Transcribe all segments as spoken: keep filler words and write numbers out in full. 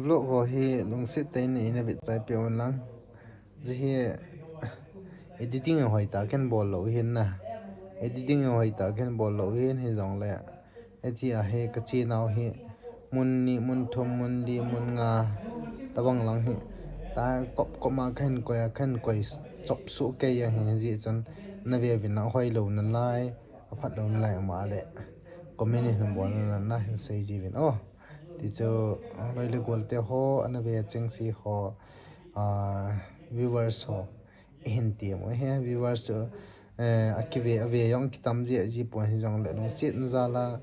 Vlog ho hi lungset tah in ina vet chai peh un lang. Hiche hi editing a hoitah a kahin bol lou hin na. Editing a hoitah a kahin bol lou hin hijongle. Hitia hi ka chenau hi mun ni, mun thum, mun li, mun nga tabang lang hi. Tua kop kop ma kahin koi a, kahin koi chop soh kei a hi, hijeh chun na ve uvin lang, hoilou nalai, aphat lou nalai um a le comment in bol un lang, na hin sei jiuvin. Oh, ti chu, loi le gol te ho, ana ve chengse ho, ah, viewers ho. Hin ti mo he, viewers chu, eh, akive, ave jong kitam ji, ji pon hijongle lungset na jal a,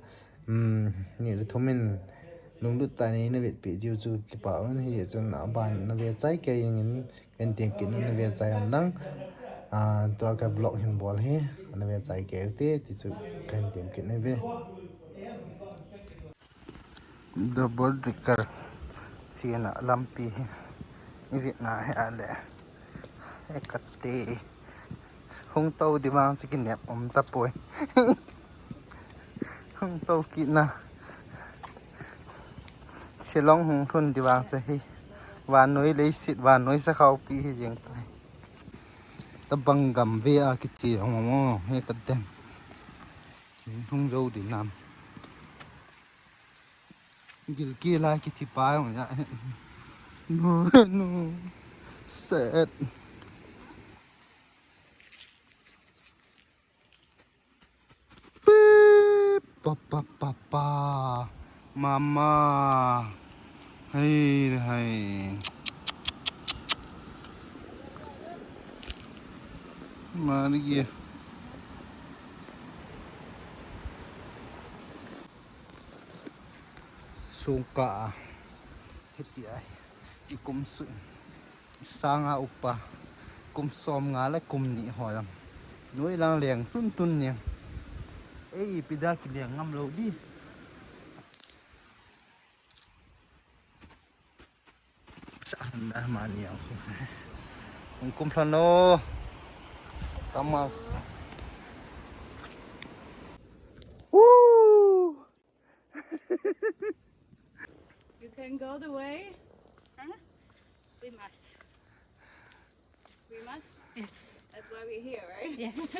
um, ni le thum in lunglut tah in nei na vetpi jiu chu kipa un, hijeh chun aban na ve chai kei jeng in, kahin tem kit na, na ve chai un lang. Ah, tua ka vlog hin bol hi, na ve chai kei u te, ti chu kahin tem kit na ve. Double decker chena lampi hi i vet na hi a le. He kati. Hung tou di vang chu kinep um tapoi. Hung tou kit na. Shillong hung lhun di vang chu hi. Vannoi leiset, vannoi sakhao pi hi jeng tai. Tabang gam ve a kiche hung mo he ka den. Hung jou di nam. Gilkel a kithi pa jong ja. No, no. Set. Pip, pa, pa, pa, pa. Mama. Hai, hai. Mari ye. Sungkah a. Hiti a. I kum sung. Sanga upa. Kum som nga le kum ni ho jong. Noi lang leng tun tun ni. Ei, ipi dia kileng ngam lou di. Sa handa mani ang ko. Ang kumplano. Tama. Woo! You can go the way. Huh? We must. We must? Yes. That's why we're here, right? Yes.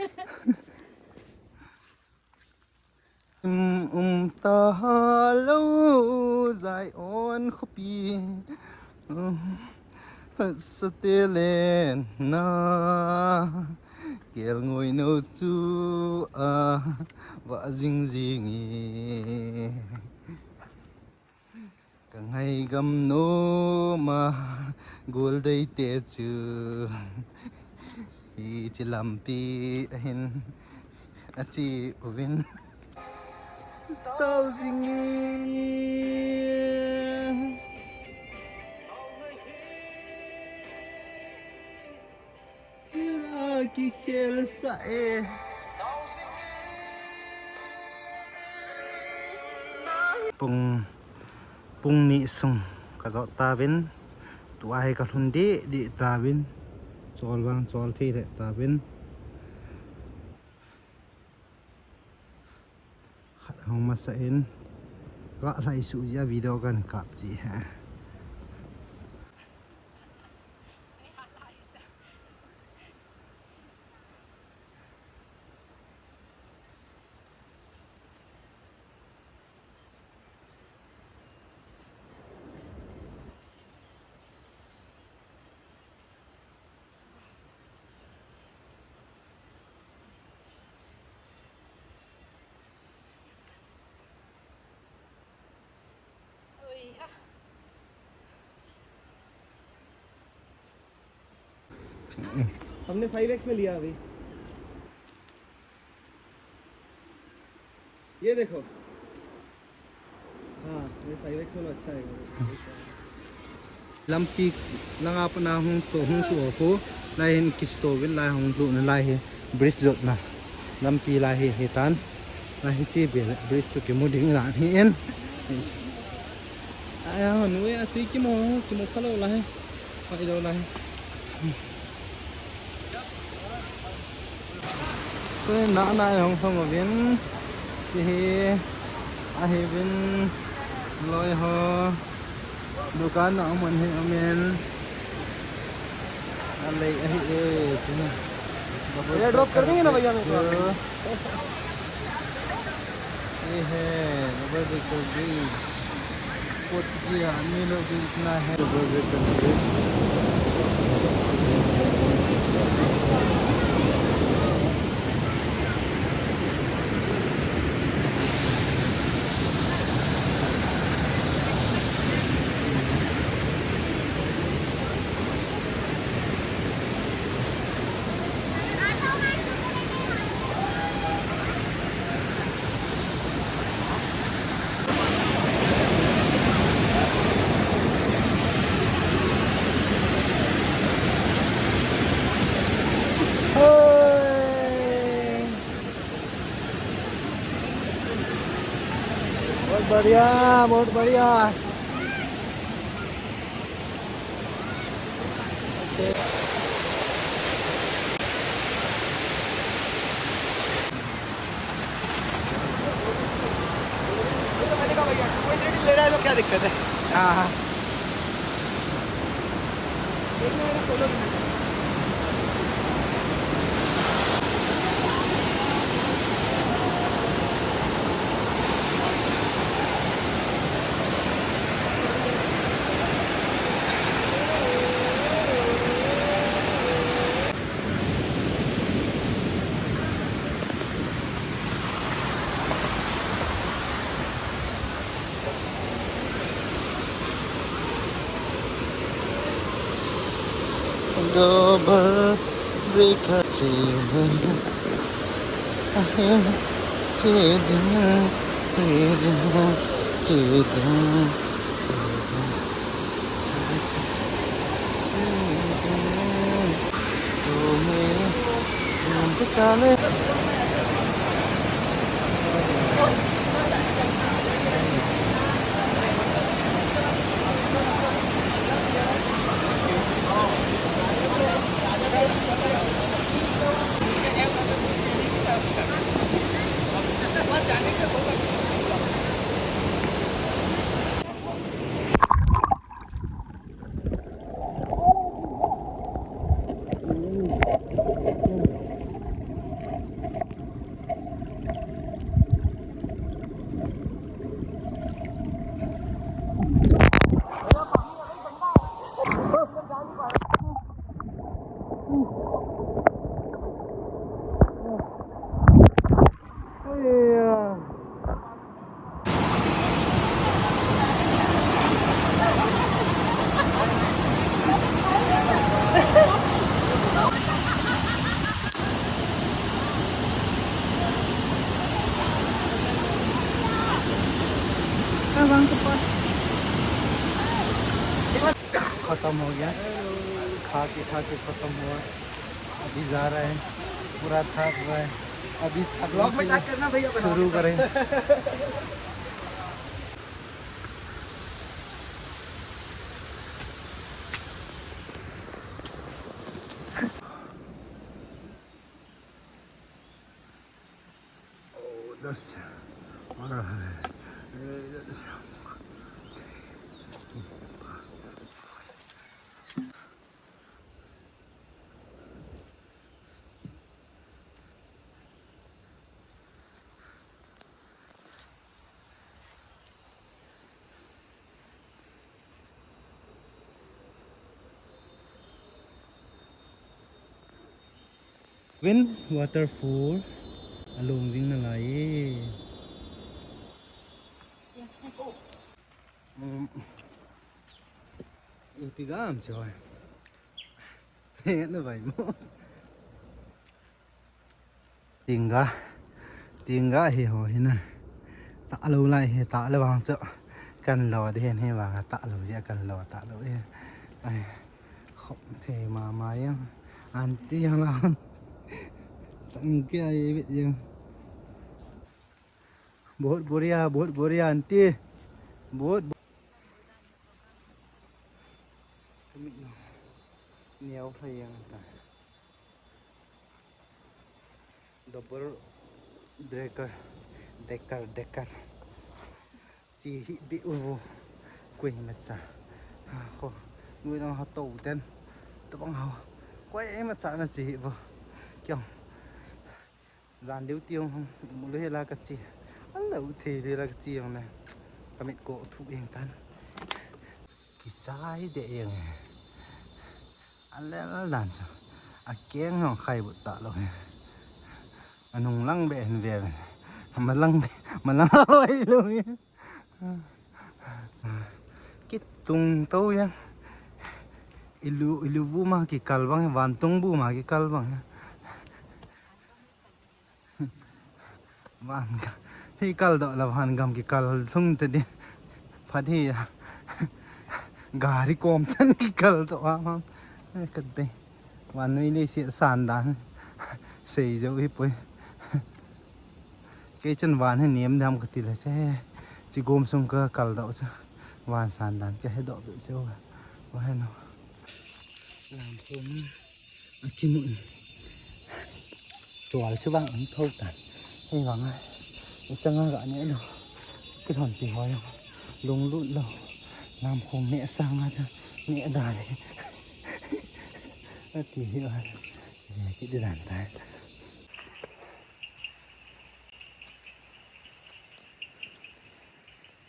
Um, um, ta lo Zion khopi. Um, sa te le na. Kel ngoi no chu a va jing jing e. Ka ngaidam nom a, gol dei te chu. Hiche lampi ahin, ache uvin. Tau jing e. Kila kikhel sa e. Pung, pung ni sung ka jot tauvin. Tua hi ka lhun di, di tauvin. Chol vang, chol thei le tauvin. Khat hung masa in, ka lhai su jia video kan kap ji he. हमने five x में लिया अभी। ये देखो। हाँ, ये five x वाला अच्छा है। Lampi langa pana hung to, hung to ko, lai hin kisto vin, lai hung to na, lai hi bridge jot na. Lampi lai hi, hi tan. Lai hi chi bridge chu kimu ding la hi en. Ai, ha, nu ya, tui kimu, kimu kha lou lai. Pai lou lai. Tui na na hung hung vin. Chi hi, ahi vin, loi ho. दुकान ना अमन है, अमेन। अले, अहे, ए, चुना। भैया, drop कर देंगे ना भैया मेरे को? ये है Double Decker bridge। पहुंच गया, आदमी लोग भी इतना है। Double Decker bridge। बहुत बढ़िया, बहुत बढ़िया। ले रहा है तो क्या दिक्कत है? हाँ, हाँ। Double breaker. खत्म हो गया, खा के खा के खत्म हुआ। अभी जा रहा है, पूरा थक रहा है। अभी थकने के लिए शुरू करें। ओ, दस आ रहा है। ए, दस। Win waterfall along jing nalai e. Um, ipi gam che hoi. Na vai mo. Tinga, tinga hi ho hi na. Talou lai hi, talou vang chu. Kan lo ding hin hi vang a talou jeh a kan lo talou hi. Ai, khop thei mama jeng. Aunty jeng la. Chang kia i bit jeng. बहुत बढ़िया, बहुत बढ़िया aunty. बहुत ब- Kami no. Neo pha jeng ta. Double decker, decker, decker. Chi hi bi u. Kui hi macha. Kho, nui lang ha to ten. Tabang ha. Koi ema cha na chi hi bo. Kyong. Jan deu ti hong hong. Mu lo hi la ka chi. An lo thei le la ka chi hong ne. Ka mit ko thu eng tan. Kichai de eng. An le la dan cha. A keng hong khai bu ta lo. Anung lang be hen ve ve. Ma lang, ma lang hoi lo. Kitung to ya. Ilu, ilu bu ma kikal bang, vantung bu ma kikal bang. Van ga-, hi kal doh la van gam kikal thung te di. Phat hi ya. Gari kom chan kikal doh ha ma. Eh, ka te. Van nui le si san dan. Sei jo hi poi. Kei chun van hi niam dam ka ti le che. Chi gom sung ka kal doh cha. Van san dan ka he doh be che wa. Wa he no. Lam khom a kimu. Tual chu vang ang tho tan. Hei vang a. I changa ga ne lo. Ki thon pi ho ya. Lung lut lo. Lam khom ne sang a cha. Ne da le. A ti hi wa. Ki di dan tai.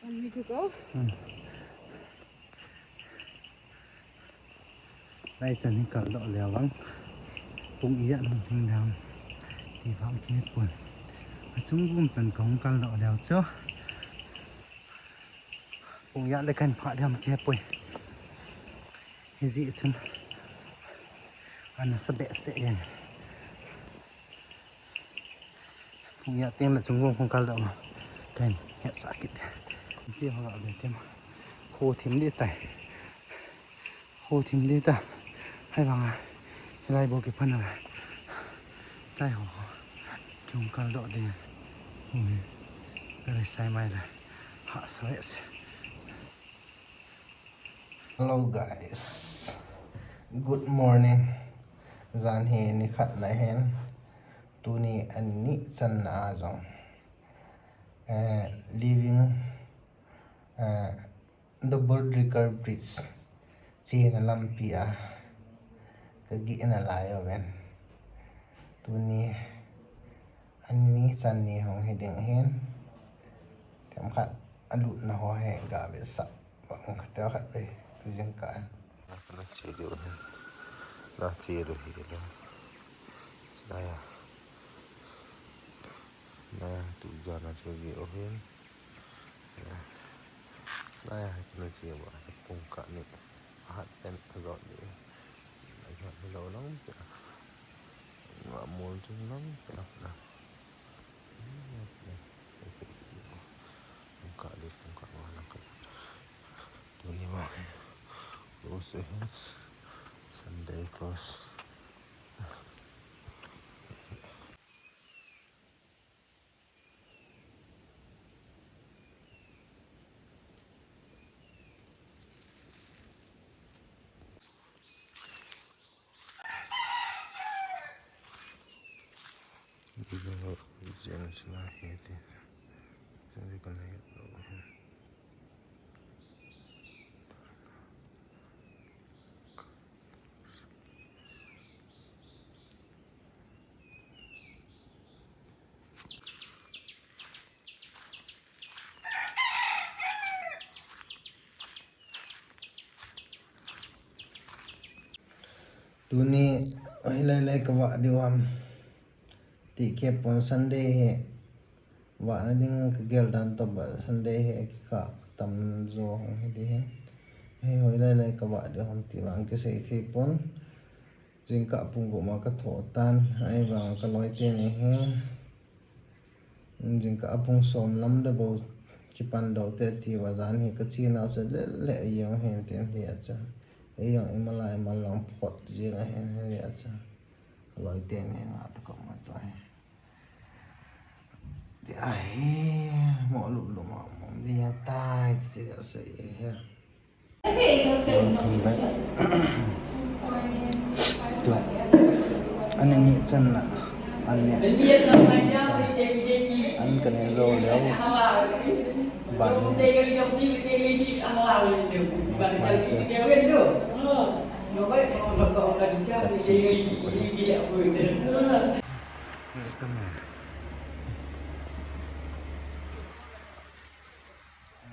Want me to go? Hmm. Lai chan hi kal doh leo vang. Pung ijat hung thing dam. Ti vang ki pun. A chung gum chan ka hung kal doh leo chu. Pung ijat le kan pha dam ki pui. Hi ji chun. Ana sa be se yen. Pung ijat teng le chung gum hung kal doh ma. Kan het sa kit. Ti ho la be tem. Kho thim di tai. Kho thim di ta. Hai vang a. Hilai bo ki phan a. Tai ho. Chung kal doh di. Ui. Ka le sai mai da. Ha sa ve se. Hello guys. Good morning. Jan hi ni khat na hen. Tuni a ni chan na a jong. Eh, living, eh, Double Decker Bridge chena lampi a ka gihna lai uven. Tuni a ni chan ni hung hi ding ahin. Themkhat a lutna ho hi ga vetsah vang khat te khat ve ka jingkah in. Kana che diu ahin. Na che diu hi lo. Na ya. Na, tu jan a che ve u ahin. Na, na ya, na che ba, pung khat ni. Hat pen a jot ni. A jot ni lo lang pe. Nga mol chung lang pe na. Pung khat ni, pung khat ni lang ka. Tuni ma. Close ahin. Sunday close. James na hiti. James na hiti. Tuni hilai lai ka vah diu ham. Ti kei pon Sunday hi vahna ding ka gel dan toh ba Sunday hi kikah tam jo hong hi di hin. Hi hoilai lai ka vah diu ham ti vang kisei thei pon. Jingkah pung gup ma ka thoh tan, ahivang ka loi teni hi. Jingkah pung som lam le bou kipan dou te ti va jan hi ka chinau chu le le a jeng hin tin hi a cha. Ei jong imalai imal lang phot jeng a hin hi a cha. Ka loi teni nga ta ko ma to hi. Ti a hi mo lu lu ma mo vi tai ti ka sei hi. Welcome back. Tua. An ni chan na. An ni. An ka ne jo leo. Bang.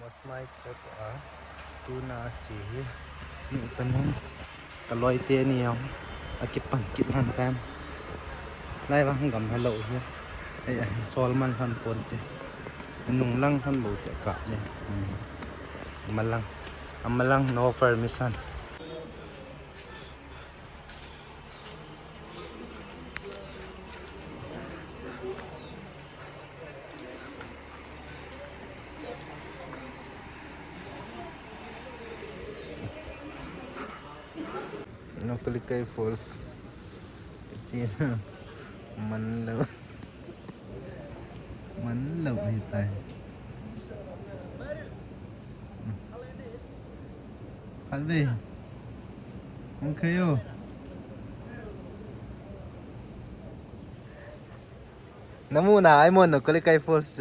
Mosmai kho a tuna che hi mi panung. Ka loi teni jong akipan kit lhon tan. Lai vang gam helou hi. Ai, ai, chol man lhon ponte. Nung lang lhon bou se ka le. Hmm. Amalang. Amalang no permission. Nokalikai Falls. Kachena. Manlou. Manlou ahitai. Halve. Okay, yo. Namuna, ai mo Nokalikai Falls.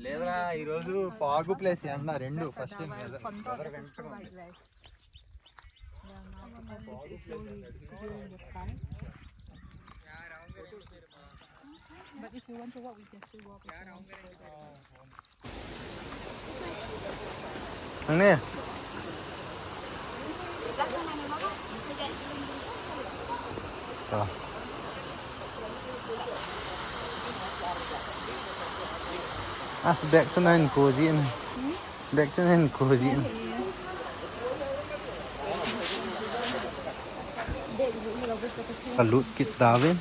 లేదురా, ఈరోజు fog place అంటున్నా, రెండు first time. But if you want to walk, we can still walk. Ang ne? As back to nine cozy in. Back to nine cozy in. Alut kit Darwin.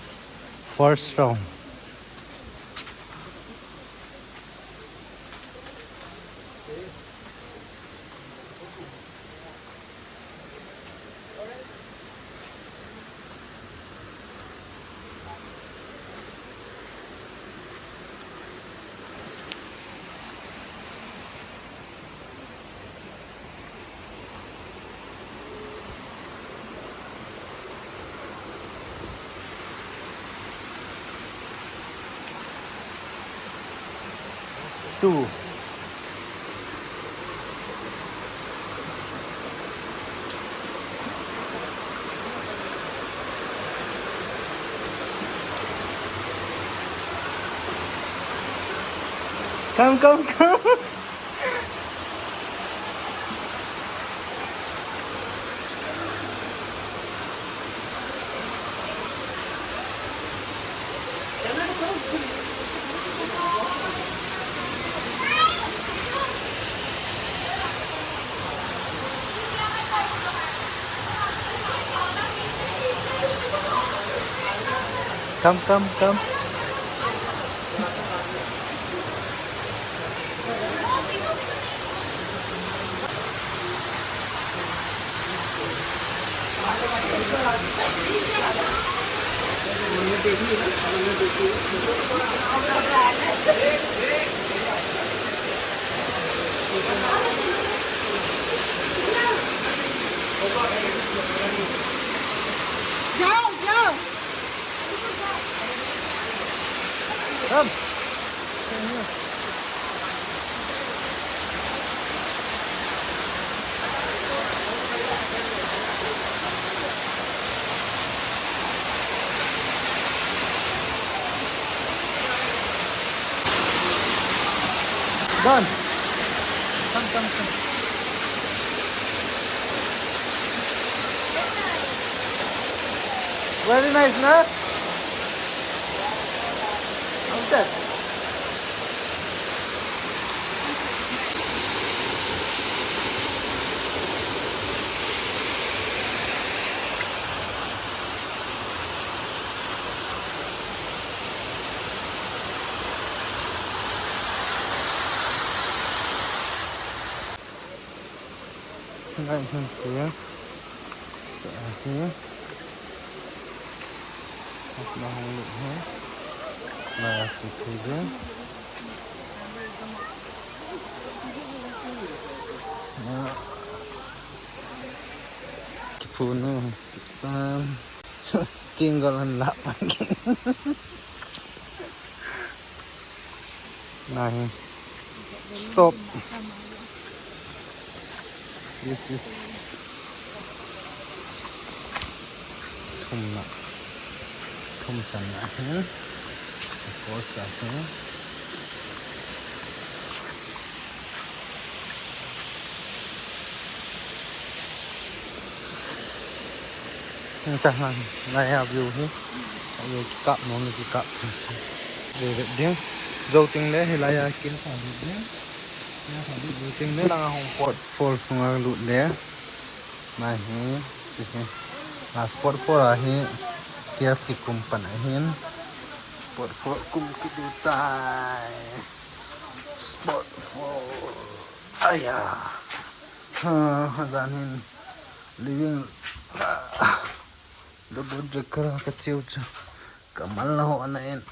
First round. Two. Come, come, come. Come, come, come. जाओ, जाओ। Come. Done. Come, come, come. Very nice, na? How's that? Ngai hung tia. Sa hi. Apna hung lut hai. Na si phi dia. Na. Puno. Um, tinggol ang lapang. Nahi. Stop. This is thumna. Thum channa ahin. Four sa ahin. Hita han, laiya view hi. Ayo kikap, nong kikap. Ve ve ding. Jou teng le, hilaiya kin sa ve ding. Jou teng le, langa hung pot. Fall sunga lut le. Nahi, hiche hi. A spot four a hi, T F kikum pan ahin. Spot four kum kit diu tai. Spot four. Aya. Ha, hajan hin living. Double decker ka cheu chu. Ka mal na ho na en.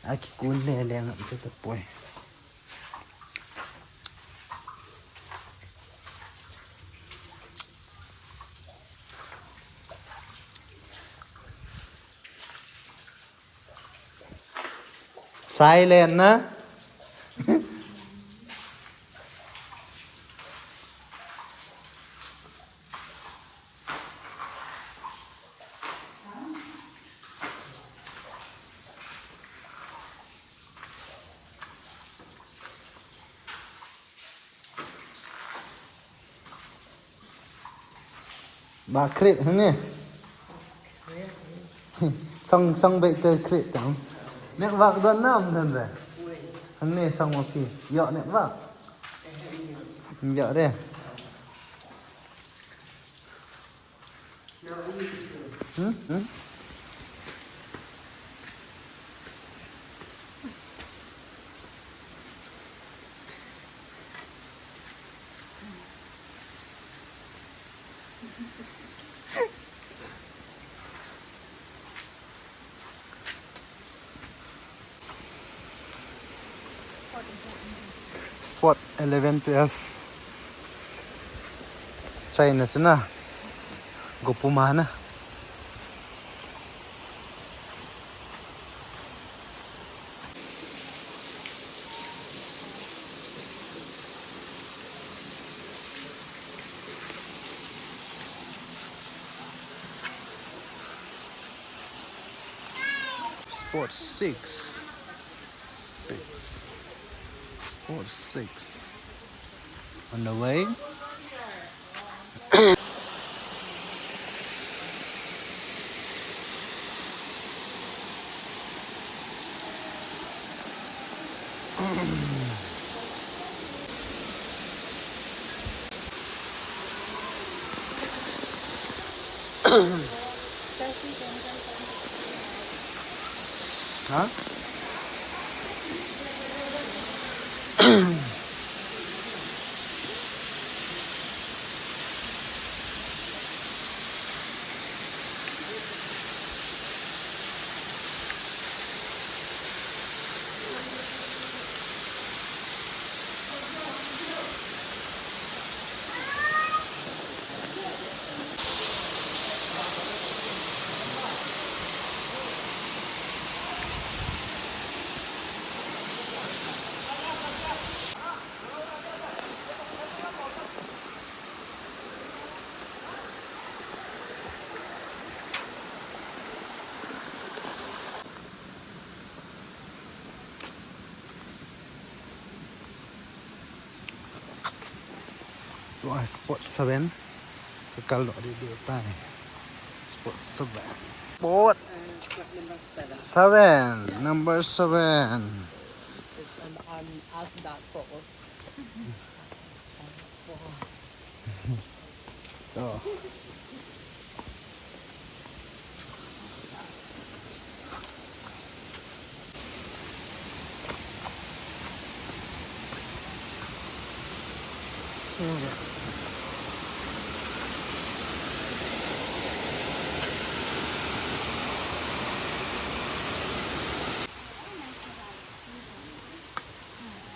A kikun le le ngam chu tapoi. Silent na. Ba create hang e. Song, song bai te create tang. Network don na um don ve. Hang ne song ma pi. Yo network. Yo re. Hmm? Hmm? Spot eleven, twelve. China chuna. Gopuma na. Spot six. Six. Spot six. On the way. Ha? Tua spot seven. Kakal doh deh deh tai. Spot seven. Spot seven. Number seven. It's an, um, as dark purpose.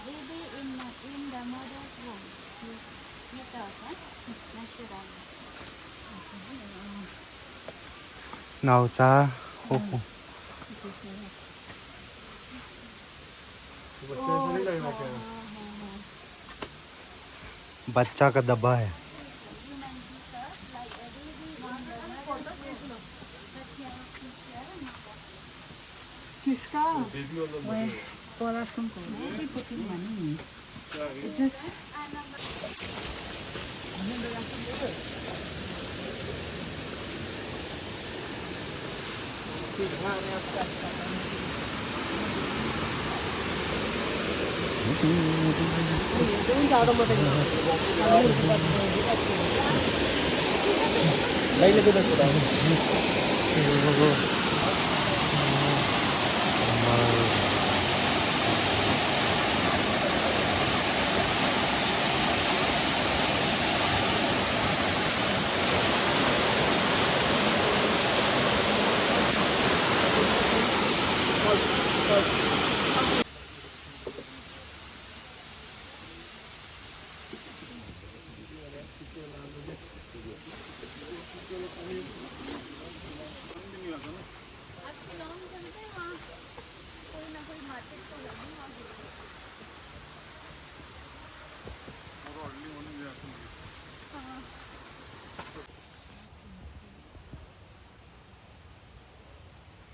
Baby in, in the mother's womb. Without, huh? Natural. Naocha. Oh, oh. बच्चा का डब्बा है। किसका? वह कोला सुन को। वो भी putting money। Just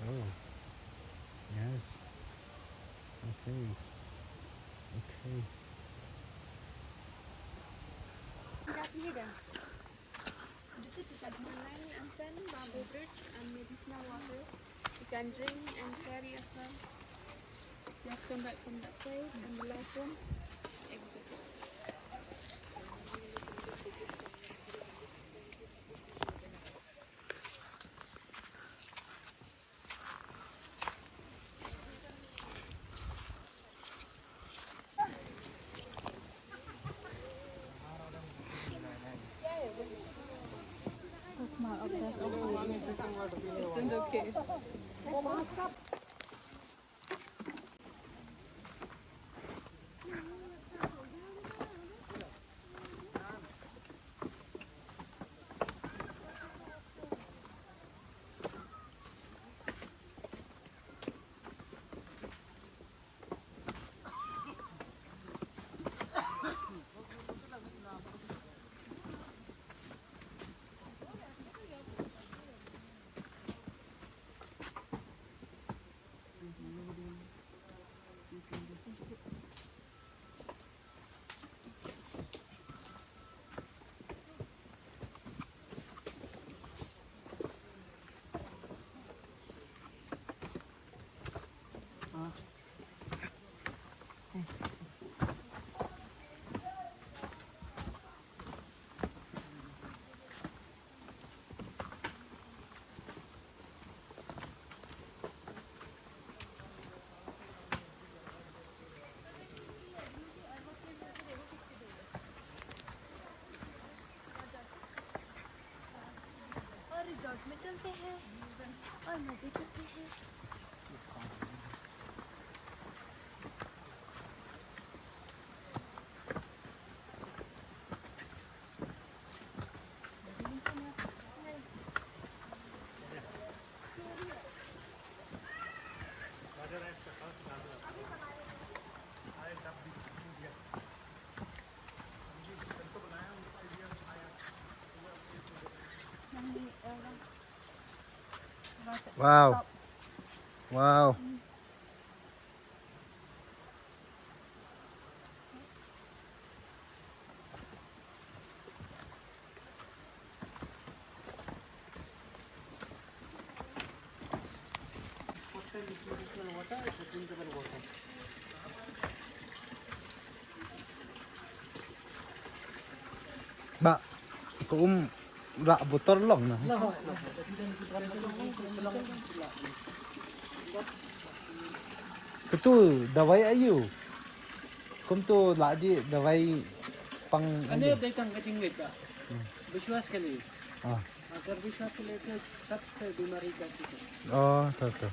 Oh, yes. Okay. Okay. This is Kadmanai Ansan bamboo bridge and medicinal water. You can drink and carry as well. Just come back from that side and the last one, exit. It's okay. और रिजॉर्ट में चलते हैं और मजे करते हैं। Wow. Wow. Ba, ko um ra butor long na. Katu dawai ayu. Kum tu la di dawai pang. Ane dei tang ka jing le ta. Hmm. Vishwas ke liye. Ah. Agar vishwas ke liye to sab se bimari ka. Oh, to, to.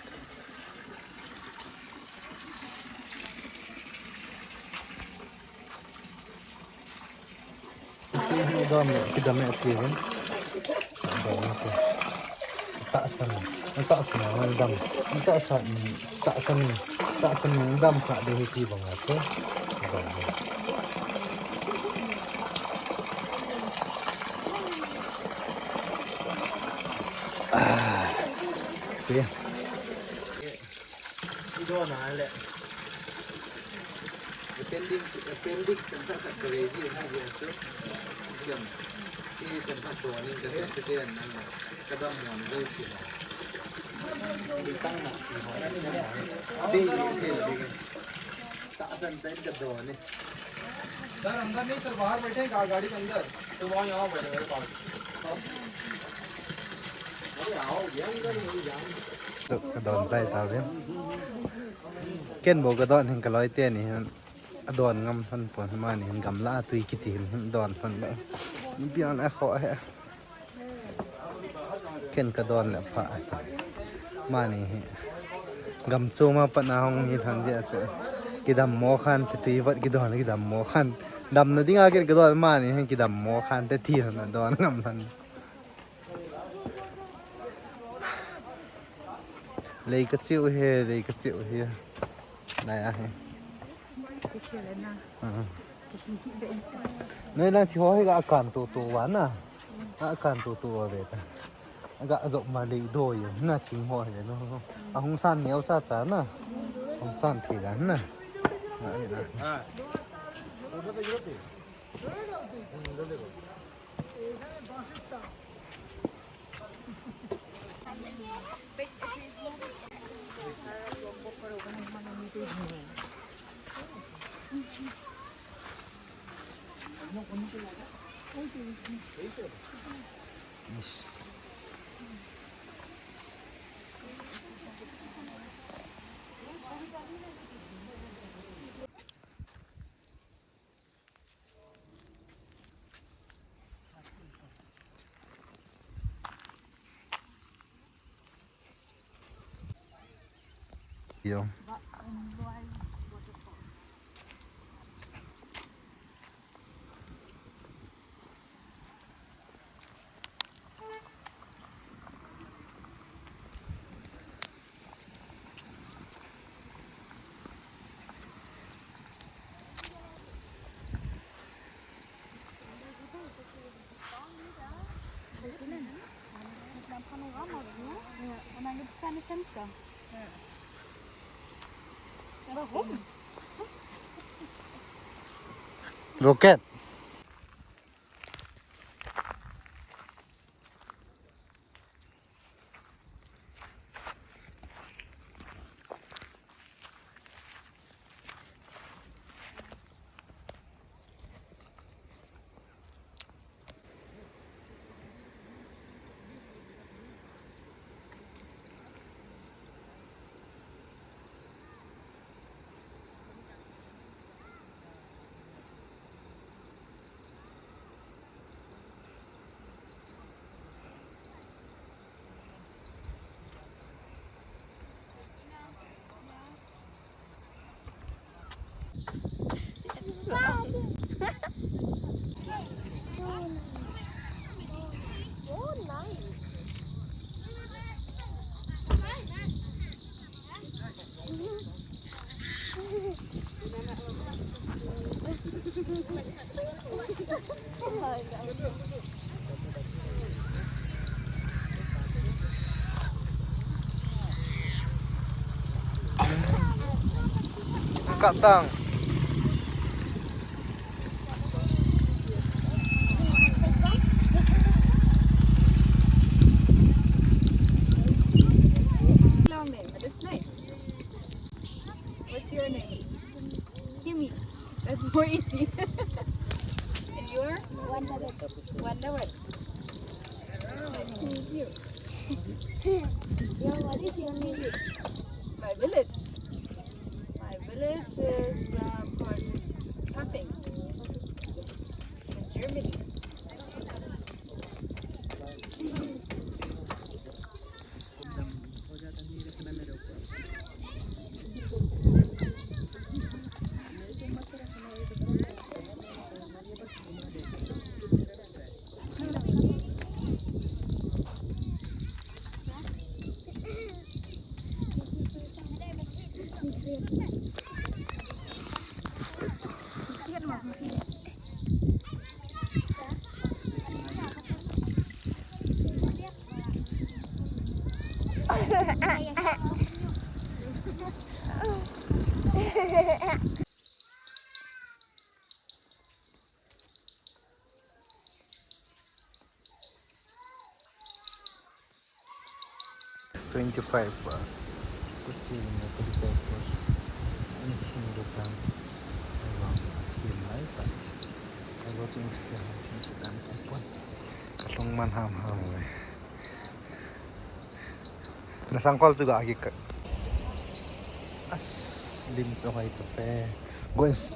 Kidam, kidam e ati, eh? Kidam e ati. Tahsan, tahsan ang dam, tahsan, tahsan, tahsan ang dam sa di hiti bang ate. Dam. Ah. Sige. Ido na le. Pending, pending, kan ta ta crazy na dia chu. Diam. Ini kan ta to ni kan ta te na. Kadam mo ni dei si. Di tang na. Di, di, di. Ta san ta ka do ni. Sir, अंदर नहीं सर, बाहर बैठे हैं, गा-, गाड़ी के अंदर। तो वहाँ यहाँ बैठे मेरे पास। अरे आओ, ये अंदर नहीं जाओ। Ka don chai ta ve. Ken bou ka don hin ka loi te ni hin. A don ngam lhon pon mani hin gamla tui kiti hin don lhon le. Biang a kho he. Ken ka don le pha. Mani hi. Gam chom a pat na hung hi thang je chu. Kidam mo khan te tui vat kidon kidam mo khan. Damna dinga ken ka don mani hin kidam mo khan te ti na don ngam lhon. Lei ka chiu he, lei ka chiu he. Nai a he. Nai lang chi ho he ga kan tu tu wa na. Ga kan tu tu wa ve ta. Ga jok ma lei do ye na chi ho he no. A hung san neo cha cha na. Hung san thi la na. Na, na. Yo. Rocket. Angkat tang. Long name, but it's nice. What's your name? Kimi. That's more easy. And you're? Wanda. Wanda what? Nice to meet you. Your, what is your name? My village. My village is, um, called Pfaffenhofen in Germany. It's twenty-five, uh, kuchi ni kuli kai kos. Anything to tan. Ai wa, thin lai ta. Ai wa, ting thin, thin tan, thin pon. Kalung man ham ham le. Na sangkol chu ga ki ka. As, lim chu hoi to pe. Go and s-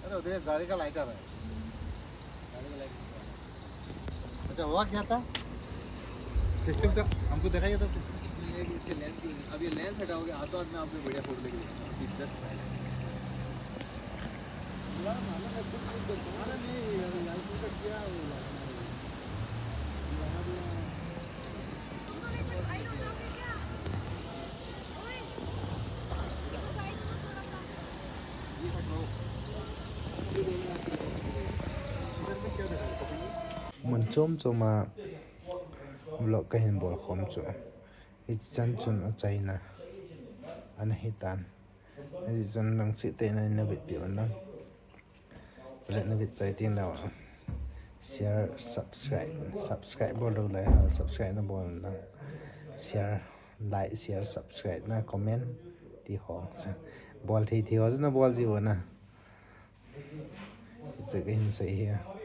अरे, उधर गाड़ी का लाइट आ रहा है। गाड़ी का लाइट। अच्छा, हुआ क्या था? सिस्टम का हमको दिखाइए तो। इसमें ये इसके लेंस की, अब ये लेंस हटाओगे, हाथों हाथ में आपने बढ़िया फोटो लेके दिखाऊंगा। अभी जस्ट पहले। अरे नहीं, अरे लाइट का क्या हुआ? Mun chom chom a vlog kahin bol khom chu. Hichan chun achaina ana hitan. Hichan lang si te na na vit pi man lang. Chule na vit chai tin la. Share, subscribe, subscribe bol lo lai ha, subscribe na bol na. Share, like, share, subscribe na, comment ti hong sa. Bol thei thei ho na bol ji ho na. Chu kahin sei hi.